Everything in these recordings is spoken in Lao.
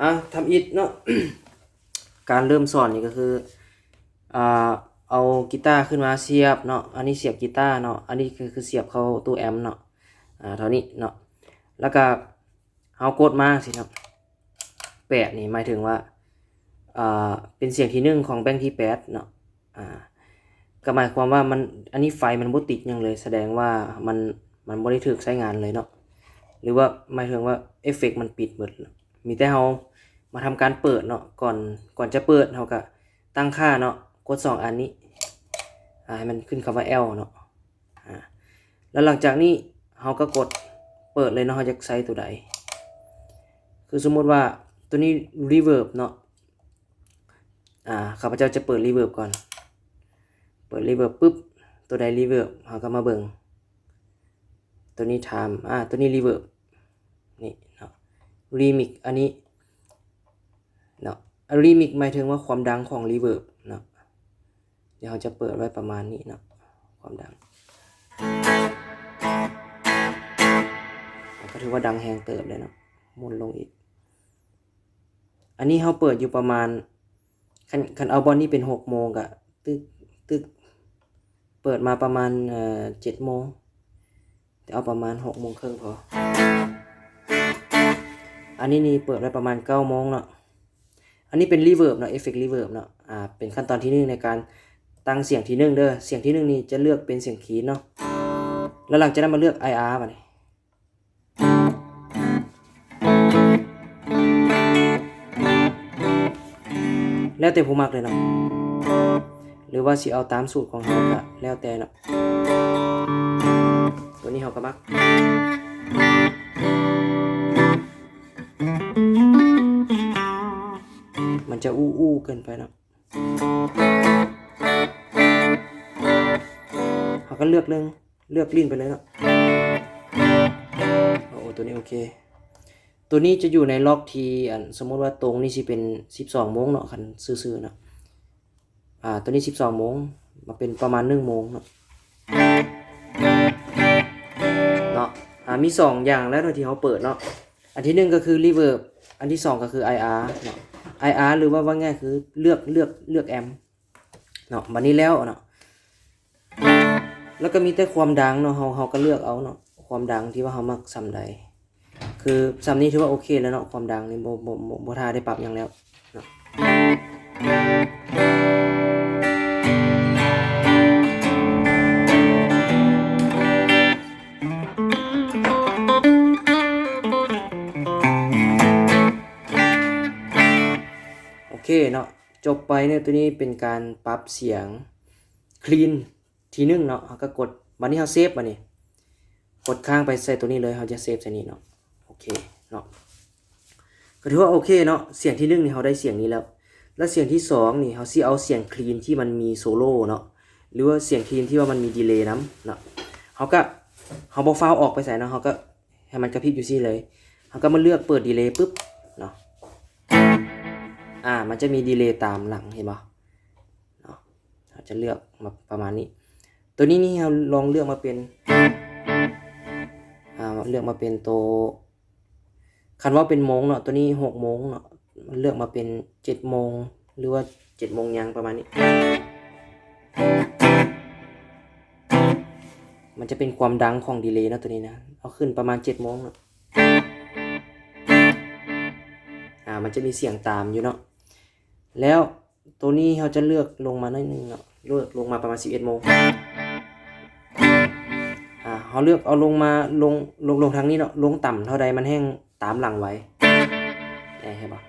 ອ່າ ທຳອິດເນາະ ການເລີ່ມສອນນີ້ກໍຄື ອ່າ ເອົາກີຕາຂຶ້ນມາສຽບເນາະ ອັນນີ້ສຽບກີຕາເນາະ ອັນນີ້ຄື ຄືສຽບເຂົ້າຕູ້ແອມເນາະ ອ່າ ເທົ່ານີ້ເນາະ ແລ້ວກໍເຮົາກົດມາຊີ້ເນາະ ແປດນີ້ໝາຍເຖິງວ່າ ອ່າ ເປັນສຽງທີໜຶ່ງຂອງແບ່ງທີແປດເນາະ ອ່າ ກໍໝາຍຄວາມວ່າມັນ ອັນນີ້ໄຟມັນບໍ່ຕິດຫຍັງເລີຍ ສະແດງວ່າມັນ ມັນບໍ່ໄດ້ຖືກໃຊ້ງານເລີຍເນາະ ຫຼືວ່າໝາຍເຖິງວ່າເອຟເຟັກມັນປິດໝົດ ມີແຕ່ເຮົາມາທຳການເປີດເນາະ ກ່ອນ ກ່ອນຈະເປີດເຮົາກໍຕັ້ງຄ່າເນາະ ກົດສອງອັນນີ້ ອ່າ ໃຫ້ມັນຂຶ້ນຄຳວ່າແອວເນາະ ອ່າ ແລ້ວຫຼັງຈາກນີ້ເຮົາກໍກົດເປີດເລີຍເນາະ ເຮົາຢາກໃຊ້ຕົວໃດ ຄືສົມມຸດວ່າຕົວນີ້ຣີເວີບເນາະ ອ່າ ຂ້າພະເຈົ້າຈະເປີດຣີເວີບກ່ອນ ເປີດຣີເວີບປຶບ ຕົວໃດຣີເວີບ ເຮົາກໍມາເບິ່ງ ຕົວນີ້ທາມ ອ່າ ຕົວນີ້ຣີເວີບ ນີ້ເນາະ ຣີມິກ ອັນນີ້ເນາະ ຣີມິກໝາຍເຖິງວ່າຄວາມດັງຂອງຣີເວີບເນາະ ດຽວເຮົາຈະເປີດໄວ້ປະມານນີ້ເນາະ ຄວາມດັງ ກໍຖືວ່າດັງແຮງເຕີບເລີຍເນາະ ໝູນລົງອີກ ອັນນີ້ເຮົາເປີດຢູ່ປະມານ ຄັນ ຄັນເອົາບ່ອນນີ້ເປັນຫົກໂມງກະຕຶກ ຕຶກ ເປີດມາປະມານ ເອີ ເຈັດໂມງ ແຕ່ເອົາປະມານຫົກໂມງເຄິ່ງພໍ ອັນນີ້ນີ້ເປີດໄວ້ປະມານເກົ້າໂມງເນາະ ອັນນີ້ເປັນຣີເວີບເນາະ ເອຟເຟັກຣີເວີບເນາະ ອ່າ ເປັນຂັ້ນຕອນທີໜຶ່ງໃນການຕັ້ງສຽງທີໜຶ່ງເດີ ສຽງທີໜຶ່ງນີ້ຈະເລືອກເປັນສຽງຄລີນເນາະ ແລ້ວຫຼັງຈາກນັ້ນມາເລືອກໄອອາບາດນີ້ ແລ້ວແຕ່ຜູ້ມັກເລີຍເນາະ ຫຼືວ່າຊິເອົາຕາມສູດຂອງເຮົາກະແລ້ວແຕ່ເນາະ ຕົວນີ້ເຮົາກະມັກ ມັນຈະອູ້ໆເກີນໄປເນາະ ເຮົາກໍເລືອກເລີຍ ເລືອກຫຼິ້ນໄປເລີຍເນາະ ໂອ້ ຕົວນີ້ໂອເຄ ຕົວນີ້ຈະຢູ່ໃນລັອກທີ່ ອັນ ສົມມຸດວ່າຕົງນີ້ຊິເປັນສິບສອງໂມງເນາະ ຄັນຊື່ໆເນາະ ອ່າ ຕົວນີ້ສິບສອງໂມງ ມາເປັນປະມານໜຶ່ງໂມງເນາະ ເນາະ ອ່າ ມີສອງຢ່າງແລ້ວເນາະທີ່ເຮົາເປີດເນາະ ອັນທີໜຶ່ງກໍຄືຣີເວີບ ອັນທີສອງກໍຄືໄອອາເນາະ ໄອອາ ຫຼືວ່າເວົ້າງ່າຍຄືເລືອກ ເລືອກ ເລືອກແອມ ເນາະ ບາດນີ້ແລ້ວເນາະ ແລ້ວກໍມີແຕ່ຄວາມດັງເນາະ ເຮົາ ເຮົາກໍເລືອກເອົາເນາະ ຄວາມດັງທີ່ວ່າເຮົາມັກສ່ຳໃດ ຄືສ່ຳນີ້ຖືວ່າໂອເຄແລ້ວເນາະ ຄວາມດັງນີ້ບໍ່ ບໍ່ ບໍ່ ບໍ່ຖ້າໄດ້ປັບຫຍັງແລ້ວເນາະ ໂອເຄເນາະ. ຈົບໄປເນາະ ຕົວນີ້ເປັນການປັບສຽງ clean ທີໜຶ່ງເນາະ ເຮົາກໍກົດ ບາດນີ້ເຮົາເຊບ ບາດນີ້ກົດຄ້າງໄປໃສ່ຕົວນີ້ເລີຍ ເຮົາຈະເຊບໃສ່ນີ້ເນາະ ໂອເຄເນາະ ກໍຖືວ່າໂອເຄເນາະ ສຽງທີໜຶ່ງນີ້ເຮົາໄດ້ສຽງນີ້ແລ້ວ ແລ້ວສຽງທີສອງນີ້ເຮົາຊິເອົາສຽງ clean ທີ່ມັນມີໂຊໂລເນາະ ຫຼືວ່າສຽງ clean ທີ່ວ່າມັນມີດີເລນຳເນາະ ເຮົາກໍ ເຮົາບໍ່ຟ້າວອອກໄປໃສເນາະ ເຮົາກໍ ໃຫ້ມັນກະພິບຢູ່ຊີ້ເລີຍ ເຮົາກໍມາເລືອກເປີດດີເລປຶບເນາະ ອ່າ ມັນຈະມີດີເລຕາມຫຼັງ ເຫັນບໍ່ເນາະ ເຮົາຈະເລືອກມາປະມານນີ້ ຕົວນີ້ນີ້ເຮົາລອງເລືອກມາເປັນ ອ່າ ເລືອກມາເປັນໂຕ ຄັນເວົ້າເປັນໂມງເນາະ ຕົວນີ້ຫົກໂມງເນາະ ເລືອກມາເປັນເຈັດໂມງ ຫຼືວ່າເຈັດໂມງຍັງປະມານນີ້ ມັນຈະເປັນຄວາມດັງຂອງດີເລເນາະ ຕົວນີ້ນະ ເອົາຂຶ້ນປະມານເຈັດໂມງເນາະ ອ່າ ມັນຈະມີສຽງຕາມຢູ່ເນາະ ແລ້ວຕົວນີ້ເຮົາຈະເລືອກລົງມາໜ້ອຍໜຶ່ງເນາະ ເລືອກລົງມາປະມານສິບເອັດໂມງ ອ່າ ເຮົາເລືອກເອົາລົງມາ ລົງ ລົງ ລົງທາງນີ້ເນາະ ລົງຕ່ຳເທົ່າໃດມັນແຮ່ງຕາມຫຼັງໄວ ເຫັນບໍ່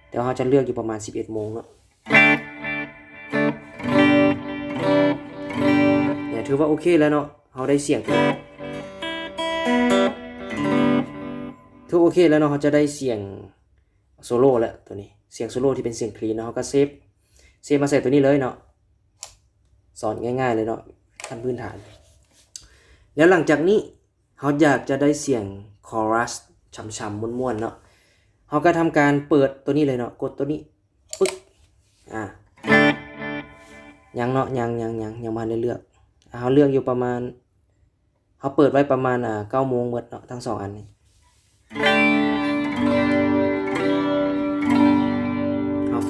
ແຕ່ວ່າເຮົາຈະເລືອກຢູ່ປະມານສິບເອັດໂມງເນາະ ນີ້ຖືວ່າໂອເຄແລ້ວເນາະ ເຮົາໄດ້ສຽງ ຖືວ່າໂອເຄແລ້ວເນາະ ເຮົາຈະໄດ້ສຽງໂຊໂລແລ້ວ ຕົວນີ້ສຽງໂຊໂລທີ່ເປັນສຽງ clean ເນາະ ເຮົາກໍເຊບ ເຊບມາໃສ່ຕົວນີ້ເລີຍເນາະ ສອນງ່າຍໆເລີຍເນາະ ຂັ້ນພື້ນຖານ ແລ້ວຫຼັງຈາກນີ້ ເຮົາຢາກຈະໄດ້ສຽງຄໍຣັສຊ່ຳໆ ມ່ວນໆເນາະ ເຮົາກໍທຳການເປີດຕົວນີ້ເລີຍເນາະ ກົດຕົວນີ້ປຶກ ອ່າ ຍັງເນາະ ຍັງ ຍັງ ຍັງ ຍັງບໍ່ທັນໄດ້ເລືອກ ອ່າ ເຮົາເລືອກຢູ່ປະມານ ເຮົາເປີດໄວ້ປະມານ ອ່າ ເກົ້າໂມງໝົດເນາະ ທັງສອງອັນນີ້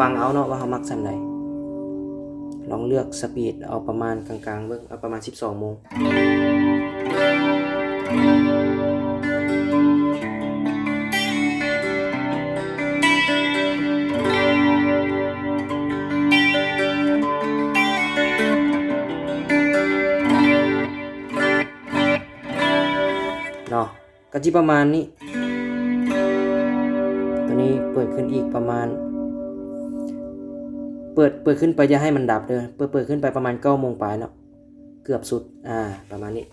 ຟັງເອົາເນາະວ່າເຮົາມັກສ່ຳໃດ. ລອງເລືອກສະປີດເອົາປະມານກາງໆເບິ່ງ ເອົາປະມານສິບສອງໂມງ. ເນາະ ກະຊິປະມານນີ້. ໂຕນີ້ເປີດຂຶ້ນອີກປະມານ ເປີດ ເປີດຂຶ້ນໄປ ຢ່າໃຫ້ມັນດັບເດີ. ເປີດ ເປີດຂຶ້ນໄປປະມານເກົ້າໂມງປາຍເນາະ ເກືອບສຸດ ອາ ປະມານນີ້.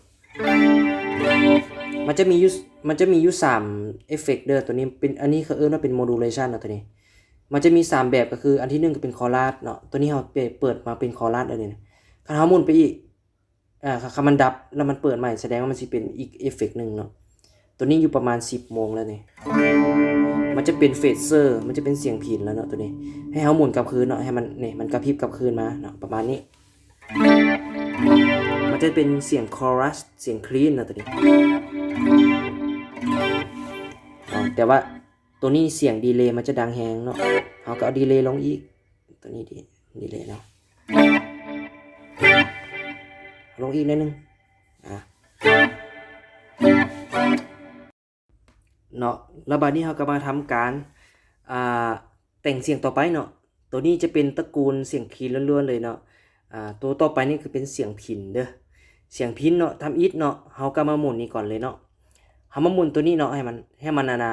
ມັນຈະມີຢູ່ ມັນຈະມີຢູ່ສາມເອຟເຟັກເດີ. ໂຕນີ້ເປັນ ອັນນີ້ເຂົາເອີ້ນວ່າເປັນໂມດູເລຊັນເນາະ. ໂຕນີ້ມັນຈະມີສາມແບບ ກະຄືອັນທີໜຶ່ງກະເປັນຄໍຣັສເນາະ. ໂຕນີ້ເຮົາເປີດ ເປີດມາເປັນຄໍຣັສແລ້ວນີ້ນະ. ຄັນເຮົາໝູນໄປອີກ ອາ ຄັນມັນດັບແລ້ວມັນເປີດໃໝ່ ສະແດງວ່າມັນຊິເປັນອີກເອຟເຟັກໜຶ່ງເນາະ. ໂຕນີ້ຢູ່ປະມານສິບໂມງແລ້ວນີ້ ມັນຈະເປັນເຟເຊີ ມັນຈະເປັນສຽງພິນແລ້ວເນາະ. ໂຕນີ້ໃຫ້ເຮົາໝູນກັບຄືນເນາະ ໃຫ້ມັນ ນີ້ ມັນກະພິບກັບຄືນມາເນາະ ປະມານນີ້. ມັນຈະເປັນສຽງຄໍຣັສ ສຽງຄລີນເນາະ ໂຕນີ້. ແຕ່ວ່າ ໂຕນີ້ສຽງດີເລມັນຈະດັງແຮງເນາະ ເຮົາກະເອົາດີເລລົງອີກ. ໂຕນີ້ດີ ດີເລເນາະ ລົງອີກໜ້ອຍໜຶ່ງ ອາ ເນາະ. ແລ້ວບາດນີ້ເຮົາກະມາທຳການ ອາ ແຕ່ງສຽງຕໍ່ໄປເນາະ. ໂຕນີ້ຈະເປັນຕະກູນສຽງຄລີນລ້ວນໆເລີຍເນາະ. ອາ ໂຕຕໍ່ໄປນີ້ຄືເປັນສຽງພິນເດີ ສຽງພິນເນາະ. ທຳອິດເນາະ ເຮົາກະມາໝູນນີ້ກ່ອນເລີຍເນາະ. ເຮົາມາໝູນໂຕນີ້ເນາະ ໃຫ້ມັນ ໃຫ້ມັນ ອັນນ່າ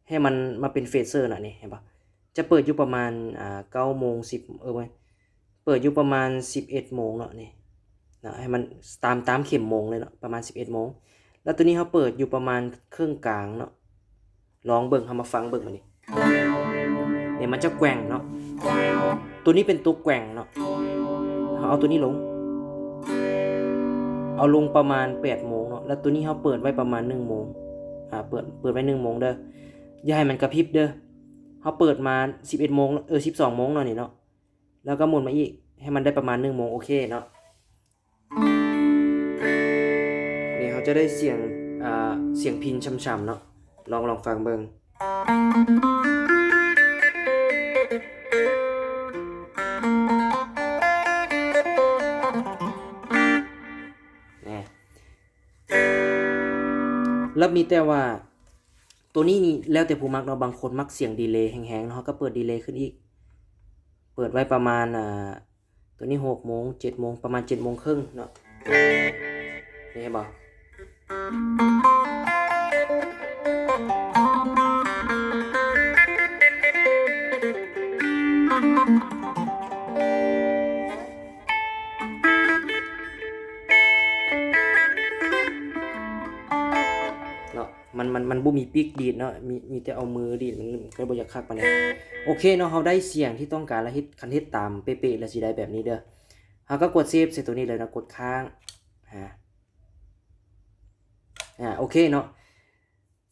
ໃຫ້ມັນມາເປັນເຟເຊີນະ ນີ້ເຫັນບໍ່? ຈະເປີດຢູ່ປະມານ ອາ ເກົ້າໂມງ ສິບ ເອີ ບໍ່ແມ່ນ ເປີດຢູ່ປະມານສິບເອັດໂມງເນາະ ນີ້ເນາະ ໃຫ້ມັນຕາມ ຕາມເຂັມໂມງເລີຍເນາະ ປະມານສິບເອັດໂມງ. ແລ້ວໂຕນີ້ເຮົາເປີດຢູ່ປະມານເຄິ່ງກາງເນາະ. ລອງເບິ່ງ ເຮົາມາຟັງເບິ່ງບາດນີ້ ນີ້ມັນຈະແກວ່ງເນາະ. ໂຕນີ້ເປັນໂຕແກວ່ງເນາະ ເຮົາເອົາໂຕນີ້ລົງ ເອົາລົງປະມານແປດໂມງເນາະ. ແລ້ວໂຕນີ້ເຮົາເປີດໄວ້ປະມານໜຶ່ງໂມງ ອາ ເປີດ ເປີດໄວ້ໜຶ່ງໂມງເດີ ຢ່າໃຫ້ມັນກະພິບເດີ. ເຮົາເປີດມາສິບເອັດໂມງ ເອີ ສິບສອງໂມງເນາະ ນີ້ເນາະ ແລ້ວກະໝູນມາອີກ ໃຫ້ມັນໄດ້ປະມານໜຶ່ງໂມງ ໂອເຄເນາະ. ນີ້ເຮົາຈະໄດ້ສຽງ ອາ ສຽງພິນຊ່ຳໆເນາະ. ລອງ ລອງຟັງເບິ່ງ ແນ່ ແລ້ວມີແຕ່ວ່າ ໂຕນີ້ນີ້ແລ້ວແຕ່ຜູ້ມັກເນາະ. ບາງຄົນມັກສຽງດີເລແຮງໆເນາະ ເຮົາກະເປີດດີເລຂຶ້ນອີກ ເປີດໄວ້ປະມານ ອາ ໂຕນີ້ຫົກໂມງ ເຈັດໂມງ ປະມານເຈັດໂມງເຄິ່ງເນາະ. ນີ້ເຫັນບໍ່? ເນາະ ມັນ ມັນ ມັນບໍ່ມີປີກດີດເນາະ ມີ ມີແຕ່ເອົາມືດີດ ມັນ ມັນກະບໍ່ຢາກຄັກປານໃດ. ໂອເຄເນາະ ເຮົາໄດ້ສຽງທີ່ຕ້ອງການລະ ເຮັດ ຄັນເຮັດຕາມເປະໆລະຊິໄດ້ແບບນີ້ເດີ. ເຮົາກະກົດເຊບໃສ່ໂຕນີ້ເລີຍເນາະ ກົດຄ້າງ ອາ ອາ ໂອເຄເນາະ.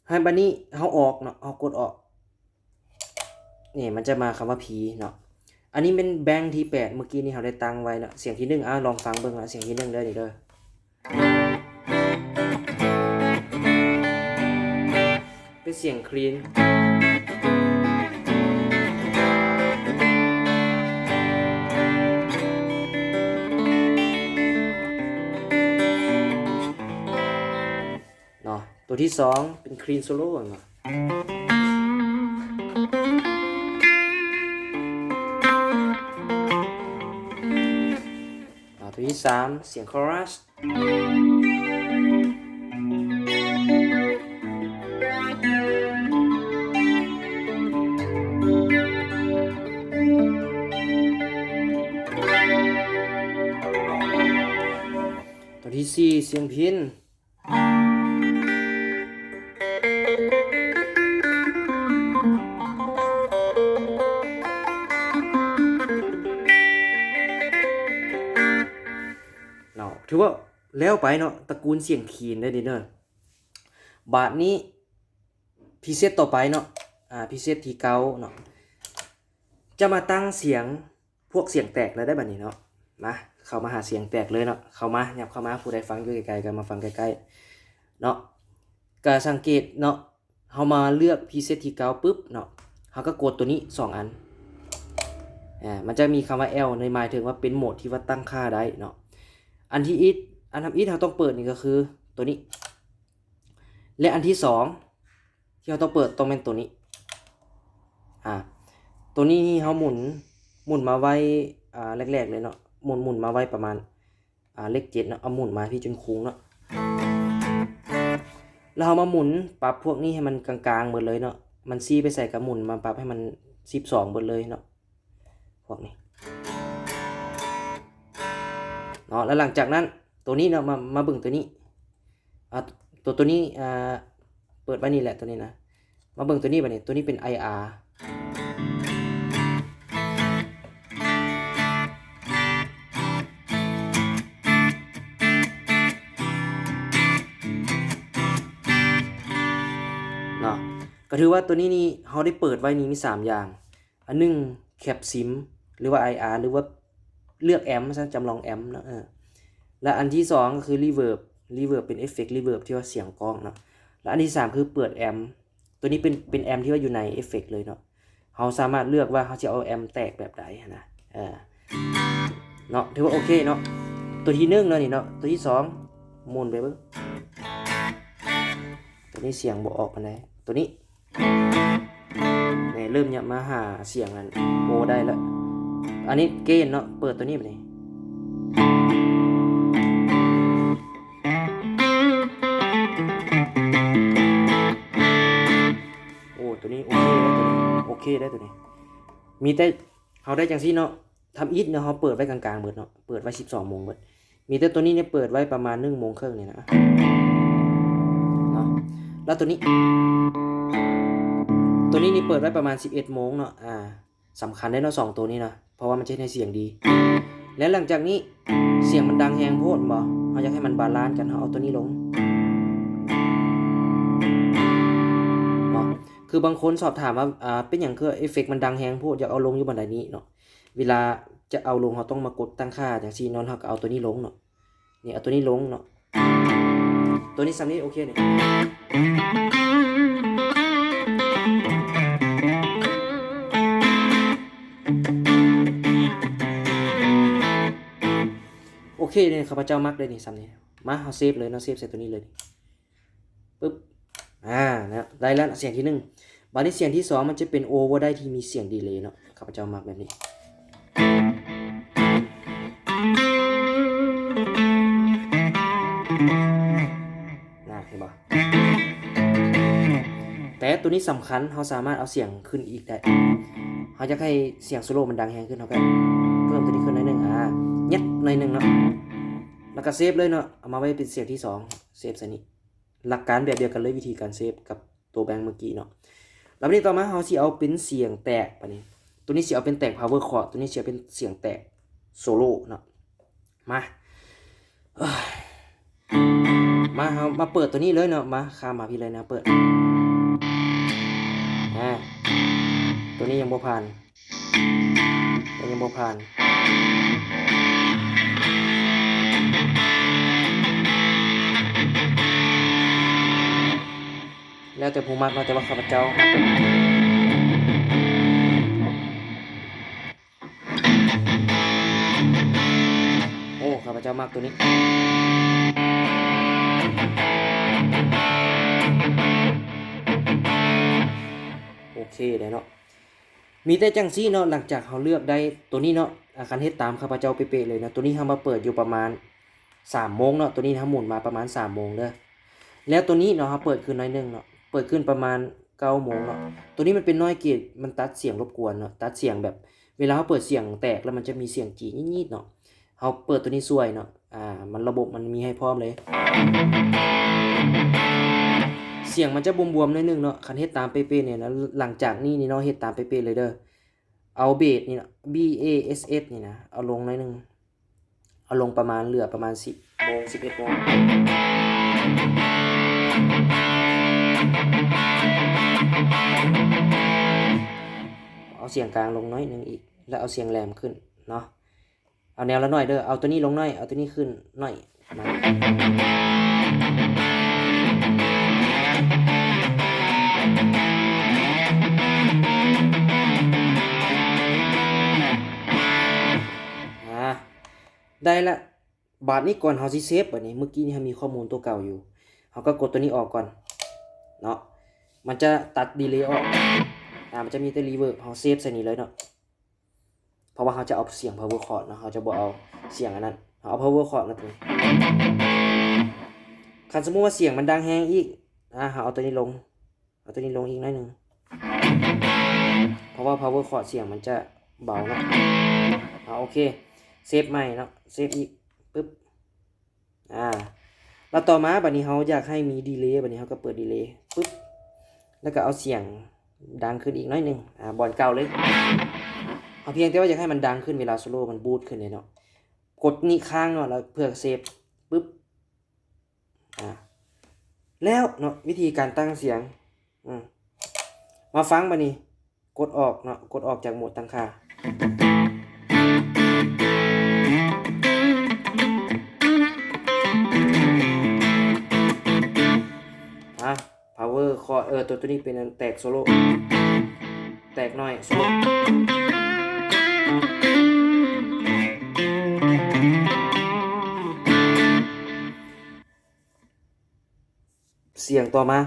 ໃຫ້ບາດນີ້ເຮົາອອກເນາະ ເຮົາກົດອອກ ນີ້ມັນຈະມາຄຳວ່າພີເນາະ. ອັນນີ້ແມ່ນແບັງທີແປດ ມື້ກີ້ນີ້ເຮົາໄດ້ຕັ້ງໄວ້ເນາະ. ສຽງທີໜຶ່ງ ອາ ລອງຟັງເບິ່ງເນາະ ສຽງທີໜຶ່ງເດີ ນີ້ເດີ ເປັນສຽງຄລີນເນາະ. ໂຕທີສອງເປັນຄລີນໂຊໂລເນາະ. ໂຕທີສາມສຽງຄໍຣັສ. ໂຕທີສີ່ສຽງພິນ. ເນາະ ຖືວ່າແລ້ວໄປເນາະ ຕະກູນສຽງຄລີນໄດ້ເດີ. ບາດນີ້ພຣີເຊັດຕໍ່ໄປເນາະ ອາ ພຣີເຊັດທີເກົ້າເນາະ ຈະມາຕັ້ງສຽງ ພວກສຽງແຕກແລ້ວໄດ໋ບາດນີ້ເນາະ. ມາ ເຂົ້າມາຫາສຽງແຕກເລີຍເນາະ ເຂົ້າມາ ຫຍັບເຂົ້າມາ ຜູ້ໃດຟັງຢູ່ໄກໆກະມາຟັງໃກ້ໆເນາະ. ກະສັງເກດເນາະ ເຮົາມາເລືອກພຣີເຊັດທີເກົ້າປຶບເນາະ ເຮົາກະກົດໂຕນີ້ສອງອັນ ອາ ມັນຈະມີຄຳວ່າ L ນີ້ໝາຍເຖິງວ່າເປັນໂໝດທີ່ວ່າຕັ້ງຄ່າໄດ້ເນາະ. ອັນທີອິດ ອັນທຳອິດເຮົາຕ້ອງເປີດນີ້ກໍຄືໂຕນີ້ ແລະ ອັນທີສອງທີ່ເຮົາຕ້ອງເປີດຕ້ອງແມ່ນໂຕນີ້. ອາ ໂຕນີ້ນີ້ເຮົາໝູນ ໝູນມາໄວ້ ອາ ແລກໆເລີຍເນາະ ໝູນ ໝູນມາໄວ້ປະມານ ອາ ເລກເຈັດເນາະ ເອົາໝູນມາພີ້ຈົນຄຸງເນາະ ແລ້ວເຮົາມາໝູນປັບພວກນີ້ໃຫ້ມັນກາງໆເບິດເລີຍເນາະ ມັນຊີ້ໄປໃສກໍໝູນມາປັບໃຫ້ມັນສິບສອງເບິດເລີຍເນາະ ພວກນີ້ເນາະ. ແລ້ວຫຼັງຈາກນັ້ນໂຕນີ້ເນາະ ມາ ມາເບິ່ງໂຕນີ້ ອາ ໂຕ ໂຕນີ້ ອາ ເປີດໄວ້ນີ້ແຫຼະ ໂຕນີ້ນະ ມາເບິ່ງໂຕນີ້ບາດນີ້ ໂຕນີ້ເປັນ ໄອອາ ເນາະ ກໍຖືວ່າໂຕນີ້ນີ້ເຮົາໄດ້ເປີດໄວ້ນີ້ມີສາມຢ່າງ ອັນໜຶ່ງ ແຄັບຊິມ ຫຼືວ່າ ໄອອາ ຫຼືວ່າເລືອກແອມຊະ ຈຳລອງແອມເນາະ ເອີ ແລະ ອັນທີສອງກໍຄື ຣີເວີບ ຣີເວີບເປັນເອຟເຟັກຣີເວີບທີ່ວ່າສຽງກ້ອງເນາະ ແລະ ອັນທີສາມຄືເປີດແອມ ໂຕນີ້ເປັນ ເປັນແອມທີ່ວ່າຢູ່ໃນເອຟເຟັກເລີຍເນາະ ເຮົາສາມາດເລືອກວ່າເຮົາຊິເອົາແອມແຕກແບບໃດຫັ້ນນະ ເອີ ເນາະ ຖືວ່າໂອເຄເນາະ. ໂຕທີໜຶ່ງແລ້ວນີ້ເນາະ ໂຕທີສອງ ໝູນໄປເບິ່ງ ໂຕນີ້ສຽງບໍ່ອອກປານໃດ ໂຕນີ້ ນີ້ເລີ່ມຍາມາຫາສຽງອັນໂອໄດ້ແລ້ວ ອັນນີ້ເກນເນາະ ເປີດໂຕນີ້ບາດນີ້ ໂອ້ ໂຕນີ້ໂອເຄແລ້ວ ໂຕນີ້ໂອເຄແລ້ວ ໂຕນີ້ ມີແຕ່ເຮົາໄດ້ຈັ່ງຊີ້ເນາະ ທຳອິດເນາະ ເຮົາເປີດໄວ້ກາງໆເບິດເນາະ ເປີດໄວ້ສິບສອງໂມງເບິດ ມີແຕ່ໂຕນີ້ນີ້ເປີດໄວ້ປະມານໜຶ່ງໂມງເຄິ່ງນີ້ນະ ເນາະ ແລ້ວໂຕນີ້ ໂຕນີ້ນີ້ເປີດໄວ້ປະມານສິບເອັດໂມງເນາະ ອາ ສຳຄັນເດ້ເນາະ ສອງໂຕນີ້ນະ ເພາະວ່າມັນຈະເຮັດໃຫ້ສຽງດີ ແລະ ຫຼັງຈາກນີ້ ສຽງມັນດັງແຮງໂພດແມ່ນບໍ່ ເຮົາຢາກໃຫ້ມັນບາລານກັນ ເຮົາເອົາໂຕນີ້ລົງເນາະ ຄືບາງຄົນສອບຖາມວ່າ ອາ ເປັນຫຍັງຄືເອຟເຟັກມັນດັງແຮງໂພດ ຢາກເອົາລົງຢູ່ບ່ອນໃດນີ້ເນາະ ເວລາຈະເອົາລົງ ເຮົາຕ້ອງມາກົດຕັ້ງຄ່າຈັ່ງຊີ້ເນາະ ເຮົາກໍເອົາໂຕນີ້ລົງເນາະ ນີ້ເອົາໂຕນີ້ລົງເນາະ ໂຕນີ້ສ່ຳນີ້ໂອເຄນີ້ ໂອເຄນີ້ ຂ້າພະເຈົ້າມັກເດ້ນີ້ ສ່ຳນີ້ ມາ ເຮົາເຊບເລີຍເນາະ ເຊບໃສ່ໂຕນີ້ເລີຍ ປຶບ ອາ ນະ ໄດ້ແລ້ວສຽງທີໜຶ່ງ ບາດນີ້ສຽງທີສອງ ມັນຈະເປັນໂອເວີໄດທີ່ມີສຽງດີເລເນາະ ຂ້າພະເຈົ້າມັກແບບນີ້ ນະ ເຫັນບໍ່ ແຕ່ໂຕນີ້ສຳຄັນ ເຮົາສາມາດເອົາສຽງຂຶ້ນອີກໄດ້ ເຮົາຢາກໃຫ້ສຽງໂຊໂລມັນດັງແຮງຂຶ້ນ ເຮົາກໍເພີ່ມໂຕນີ້ຂຶ້ນໜ້ອຍໜຶ່ງ ອາ ຍັດໜ້ອຍໜຶ່ງເນາະ ແລ້ວກໍເຊບເລີຍເນາະ ເອົາມາໄວ້ເປັນສຽງທີສອງ ເຊບໃສ່ນີ້ ຫຼັກການແບບດຽວກັນເລີຍ ວິທີການເຊບກັບໂຕແບ່ງເມື່ອກີ້ເນາະ ແລ້ວບາດນີ້ຕໍ່ມາເຮົາຊິເອົາເປັນສຽງແຕກ ບາດນີ້ ໂຕນີ້ຊິເອົາເປັນແຕກພາວເວີຄອດ ໂຕນີ້ຊິເອົາເປັນສຽງແຕກໂຊໂລເນາະ ມາ ມາ ເຮົາມາເປີດໂຕນີ້ເລີຍເນາະ ມາ ຂ້າມມາພີ້ເລີຍນະ ເປີດ ອາ ໂຕນີ້ຍັງບໍ່ຜ່ານ ໂຕນີ້ຍັງບໍ່ຜ່ານ ແລ້ວແຕ່ຜູ້ມັກເນາະ ແຕ່ວ່າຂ້າພະເຈົ້າ ໂອ້ ຂ້າພະເຈົ້າມັກໂຕນີ້ ໂອເຄໄດ້ເນາະ ມີແຕ່ຈັ່ງຊີ້ເນາະ ຫຼັງຈາກເຮົາເລືອກໄດ້ໂຕນີ້ເນາະ ອາ ຄັນເຮັດຕາມຂ້າພະເຈົ້າເປະໆເລີຍເນາະ ໂຕນີ້ເຮົາມາເປີດຢູ່ປະມານສາມໂມງເນາະ ໂຕນີ້ເຮົາໝູນມາປະມານສາມໂມງເດີ ແລ້ວໂຕນີ້ເນາະ ເຮົາເປີດຂຶ້ນໜ້ອຍໜຶ່ງເນາະ ເປີດຂຶ້ນປະມານເກົ້າໂມງເນາະ ໂຕນີ້ມັນເປັນ noise gate ມັນຕັດສຽງລົບກວນເນາະ ຕັດສຽງແບບ ເວລາເຮົາເປີດສຽງແຕກແລ້ວມັນຈະມີສຽງຈີດໆເນາະ ເຮົາເປີດໂຕນີ້ຊ່ວຍເນາະ ອາ ມັນ ລະບົບມັນມີໃຫ້ພ້ອມເລີຍ ສຽງມັນຈະບວມໆໜ້ອຍໜຶ່ງເນາະ ຄັນເຮັດຕາມເປະໆນີ້ນະ ຫຼັງຈາກນີ້ນີ້ເນາະ ເຮັດຕາມເປະໆເລີຍເດີ ເອົາເບສນີ້ເນາະ B A S S ນີ້ນະ ເອົາລົງໜ້ອຍໜຶ່ງ ເອົາລົງປະມານ ເຫຼືອປະມານສິບໂມງ ສິບເອັດໂມງ ເອົາສຽງກາງລົງໜ້ອຍໜຶ່ງອີກ ແລ້ວເອົາສຽງແຫຼມຂຶ້ນເນາະ ເອົາແນວລະໜ້ອຍເດີ ເອົາໂຕນີ້ລົງໜ້ອຍ ເອົາໂຕນີ້ຂຶ້ນໜ້ອຍ ມາ ໄດ້ລະ. ບາດນີ້ກ່ອນເຮົາຊິເຊບ ບາດນີ້ ເມື່ອກີ້ນີ້ເຮົາມີຂໍ້ມູນຕົວເກົ່າຢູ່ ເຮົາກໍກົດຕົວນີ້ອອກກ່ອນເນາະ ມັນຈະຕັດດີເລອອກ ອາ ມັນຈະມີແຕ່ຣີເວີບ ເຮົາເຊບໃສ່ນີ້ເລີຍເນາະ ເພາະວ່າເຮົາຈະເອົາສຽງພາວເວີຄອດເນາະ ເຮົາຈະບໍ່ເອົາສຽງອັນນັ້ນ ເຮົາເອົາພາວເວີຄອດມາຕົວນີ້. ຄັນສົມມຸດວ່າສຽງມັນດັງແຮງອີກ ອາ ເຮົາເອົາຕົວນີ້ລົງ ເອົາຕົວນີ້ລົງອີກໜ້ອຍໜຶ່ງ ເພາະວ່າພາວເວີຄອດສຽງມັນຈະເບົາເນາະ. ອາ ໂອເຄ ເຊບໃໝ່ເນາະ ເຊບອີກ ປຶບ ອາ ແລ້ວຕໍ່ມາບາດນີ້ເຮົາຢາກໃຫ້ມີດີເລ ບາດນີ້ເຮົາກໍເປີດດີເລ ປຶບ ແລ້ວກໍເອົາສຽງດັງຂຶ້ນອີກໜ້ອຍໜຶ່ງ ອາ ບ່ອນເກົ່າເລີຍ ເຮົາພຽງແຕ່ວ່າຢາກໃຫ້ມັນດັງຂຶ້ນເວລາໂຊໂລມັນບູດຂຶ້ນເດ້ເນາະ. ກົດນີ້ຄ້າງເນາະ ແລ້ວເພື່ອເຊບ ປຶບ ອາ ແລ້ວເນາະ ວິທີການຕັ້ງສຽງ ອືມ ມາຟັງບາດນີ້ ກົດອອກເນາະ ກົດອອກຈາກໂໝດຕັ້ງຄ່າ ອາ ພາວເວີຄອດ ເອີ ຕົວ ຕົວນີ້ເປັນອັນແຕກໂຊໂລ ແຕກໜ້ອຍໂຊໂລ. ສຽງຕໍ່ມາ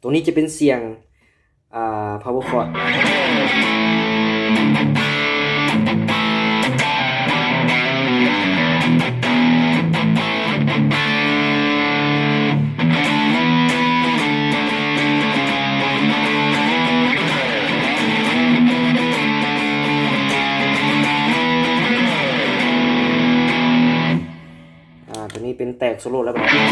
ຕົວນີ້ຈະເປັນສຽງ ອ່າ ພາວເວີຄອດ. ອາ ຕົວນີ້ເປັນແຕກໂຊໂລແລ້ວບາດນີ້.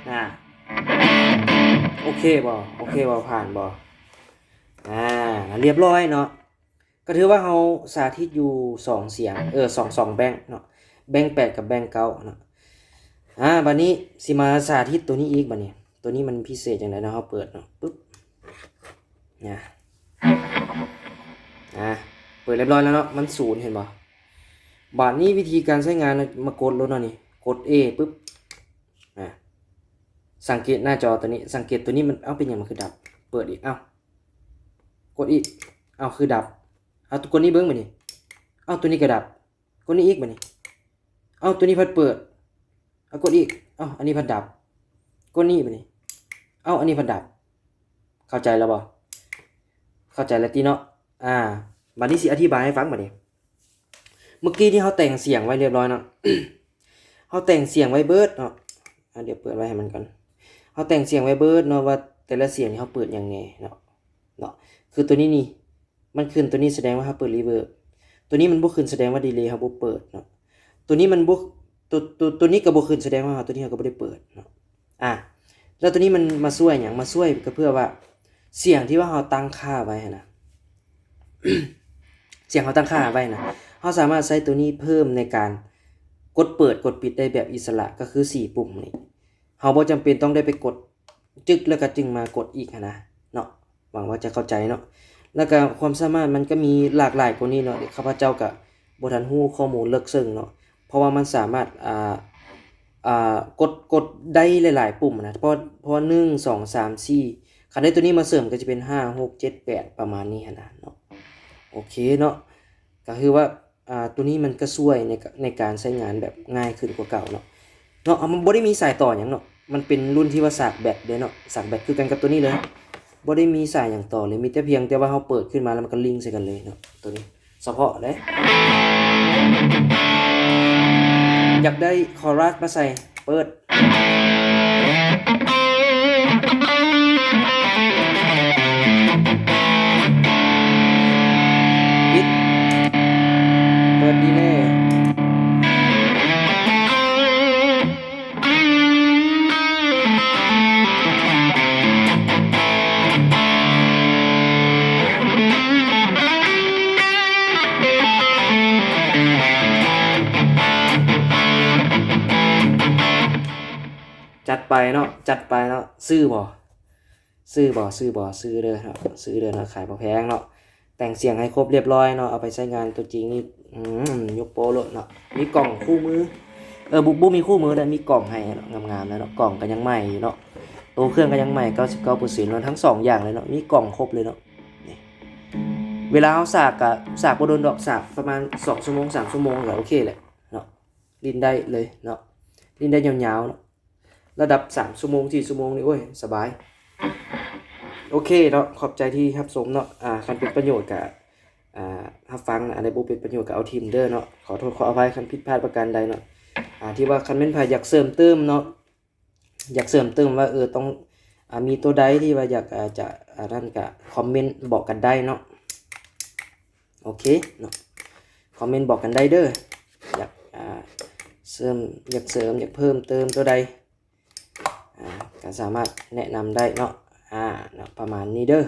ອາ ໂອເຄບໍ່? ໂອເຄບໍ່? ຜ່ານບໍ່? ອາ ລຽບຮ້ອຍເນາະ. ກໍຖືວ່າເຮົາສາທິດຢູ່ສອງສຽງ ເອີ ສອງ ສອງແບງເນາະ ແບງແປດກັບແບງເກົ້າເນາະ. ອາ ບາດນີ້ຊິມາສາທິດຕົວນີ້ອີກ ບາດນີ້ ຕົວນີ້ມັນພິເສດຈັ່ງໃດເນາະ. ເຮົາເປີດເນາະ ປຶບ ນະ ອາ ເປີດລຽບຮ້ອຍແລ້ວເນາະ ມັນສູນ ເຫັນບໍ່? ບາດນີ້ວິທີການໃຊ້ງານ ມາກົດໂລດເນາະ ນີ້ ກົດເອ ປຶບ ອາ ສັງເກດໜ້າຈໍຕົວນີ້ ສັງເກດຕົວນີ້ມັນ ເອົ້າ ເປັນຫຍັງມັນຄືດັບ? ເປີດອີກ ເອົ້າ ກົດອີກ ເອົ້າ ຄືດັບ. ເອົາ ກົດນີ້ເບິ່ງບາດນີ້ ເອົ້າ ຕົວນີ້ກໍດັບ. ກົດນີ້ອີກບາດນີ້ ເອົ້າ ຕົວນີ້ພັດເປີດ. ເອົາ ກົດອີກ ເອົ້າ ອັນນີ້ພັດດັບ. ກົດນີ້ບາດນີ້ ເອົ້າ ອັນນີ້ພັດດັບ. ເຂົ້າໃຈແລ້ວບໍ່? ເຂົ້າໃຈແລ້ວຕິເນາະ. ອາ ບາດນີ້ຊິອະທິບາຍໃຫ້ຟັງບາດນີ້. ເມື່ອກີ້ນີ້ເຮົາແຕ່ງສຽງໄວ້ລຽບຮ້ອຍເນາະ ເຮົາແຕ່ງສຽງໄວ້ເບິດເນາະ. ອາ ດຽວເປີດໄວ້ໃຫ້ມັນກ່ອນ. ເຮົາແຕ່ງສຽງໄວ້ເບິດເນາະ ວ່າແຕ່ລະສຽງນີ້ເຮົາເປີດຫຍັງແດ່ເນາະ ເນາະ. ຄືຕົວນີ້ນີ້ ມັນຂຶ້ນຕົວນີ້ສະແດງວ່າເຮົາເປີດຣີເວີບ, ຕົວນີ້ມັນບໍ່ຂຶ້ນສະແດງວ່າດີເລເຮົາບໍ່ເປີດເນາະ, ຕົວນີ້ມັນບໍ່ ຕົວ ຕົວ ຕົວນີ້ກໍບໍ່ຂຶ້ນສະແດງວ່າເຮົາ ຕົວນີ້ເຮົາກໍບໍ່ໄດ້ເປີດເນາະ. ອາ ແລ້ວຕົວນີ້ມັນມາຊ່ວຍຫຍັງ? ມາຊ່ວຍກໍເພື່ອວ່າສຽງທີ່ວ່າເຮົາຕັ້ງຄ່າໄວ້ຫັ້ນນະ ສຽງເຮົາຕັ້ງຄ່າໄວ້ນະ ເຮົາສາມາດໃຊ້ຕົວນີ້ເພີ່ມໃນການກົດເປີດກົດປິດໄດ້ແບບອິດສະຫຼະ ກໍຄືສີ່ປຸ່ມນີ້. ເຮົາບໍ່ຈຳເປັນຕ້ອງໄດ້ໄປກົດ ຈຶກ ແລ້ວກໍຈຶ່ງມາກົດອີກຫັ້ນນະເນາະ. ຫວັງວ່າຈະເຂົ້າໃຈເນາະ. ແລ້ວກໍຄວາມສາມາດມັນກໍມີຫຼາກຫຼາຍກວ່ານີ້ເນາະ, ຂ້າພະເຈົ້າກໍບໍ່ທັນຮູ້ຂໍ້ມູນເລິກເຊິ່ງເນາະ, ເພາະວ່າມັນສາມາດ ອ່າ ອ່າ ກົດ ກົດໄດ້ຫຼາຍໆປຸ່ມນະ, ເພາະ ເພາະວ່າ ໜຶ່ງ ສອງ ສາມ ສີ່ ຄັນໄດ້ຕົວນີ້ມາເສີມກໍຈະເປັນ ຫ້າ ຫົກ ເຈັດ ແປດ ປະມານນີ້ຫັ້ນນະເນາະ. ໂອເຄເນາະ, ກໍຄືວ່າ ອ່າ ຕົວນີ້ມັນກໍຊ່ວຍໃນ ໃນການໃຊ້ງານແບບງ່າຍຂຶ້ນກວ່າເກົ່າເນາະ ເນາະ. ເຮົາບໍ່ໄດ້ມີສາຍຕໍ່ຫຍັງເນາະ, ມັນເປັນລຸ້ນທີ່ວ່າສາກແບັດເດ້ເນາະ, ສາກແບັດຄືກັນກັບຕົວນີ້ເລີຍ, ບໍ່ໄດ້ມີສາຍຫຍັງຕໍ່ເລີຍ, ມີແຕ່ພຽງແຕ່ວ່າເຮົາເປີດຂຶ້ນມາແລ້ວມັນກໍລິ້ງໃສ່ກັນເລີຍເນາະ, ຕົວນີ້ສະເພາະເດ້. ຢາກໄດ້ຄໍຣັສມາໃສ່ ເປີດ ປິດ ເປີດດີເລ. ຈັດໄປເນາະ ຈັດໄປເນາະ. ຊື້ບໍ່? ຊື້ບໍ່? ຊື້ບໍ່? ຊື້ເດີເນາະ ຊື້ເດີເນາະ. ຂາຍບໍ່ແພງເນາະ. ແຕ່ງສຽງໃຫ້ຄົບຮຽບຮ້ອຍເນາະ. ເອົາໄປໃຊ້ງານຕົວຈິງນີ້ ອືມ ຍົກໂປ້ໂລດເນາະ. ມີກ່ອງຄູ່ມື ເອີ ບໍ່ ບໍ່ມີຄູ່ມືເດ້ ມີກ່ອງໃຫ້ເນາະ ງາມໆເນາະ. ກ່ອງກໍຍັງໃໝ່ຢູ່ເນາະ ໂຕເຄື່ອງກໍຍັງໃໝ່ ເກົ້າສິບເກົ້າເປີເຊັນເນາະ. ທັງສອງຢ່າງເລີຍເນາະ ມີກ່ອງຄົບເລີຍເນາະ. ນີ້ ເວລາເຮົາສາກກະສາກບໍ່ດົນດອກ ສາກປະມານສອງຊົ່ວໂມງ ສາມຊົ່ວໂມງກະໂອເຄແຫຼະເນາະ. ຫຼິ້ນໄດ້ເລີຍເນາະ ຫຼິ້ນໄດ້ຍາວໆເນາະ. ລະດັບສາມຊົ່ວໂມງ ສີ່ຊົ່ວໂມງນີ້ ໂອ້ຍ ສະບາຍ. ໂອເຄເນາະ ຂອບໃຈທີ່ຮັບຊົມເນາະ. ອ່າ ຄັນເປັນປະໂຫຍດກະ ອ່າ ຮັບຟັງ, ອັນໃດບໍ່ເປັນປະໂຫຍດກະເອົາຖິ້ມເດີເນາະ. ຂໍໂທດຂໍອະໄພຄັນຜິດພາດປະການໃດເນາະ. ອ່າ ທີ່ວ່າຄັນແມ່ນໃຜຢາກເສີມເຕີມເນາະ ຢາກເສີມເຕີມວ່າ ເອີ ຕ້ອງ ອ່າ ມີຕົວໃດທີ່ວ່າຢາກ ອ່າ ຈະ ອັນນັ້ນກະຄອມເມັນບອກກັນໄດ້ເນາະ. ໂອເຄເນາະ ຄອມເມັນບອກກັນໄດ້ເດີ. ຢາກ ອ່າ ເສີມ ຢາກເສີມ ຢາກເພີ່ມເຕີມຕົວໃດ ອ່າ ກະສາມາດແນະນຳໄດ້ເນາະ. ອ່າ ເນາະ ປະມານນີ້ເດີ.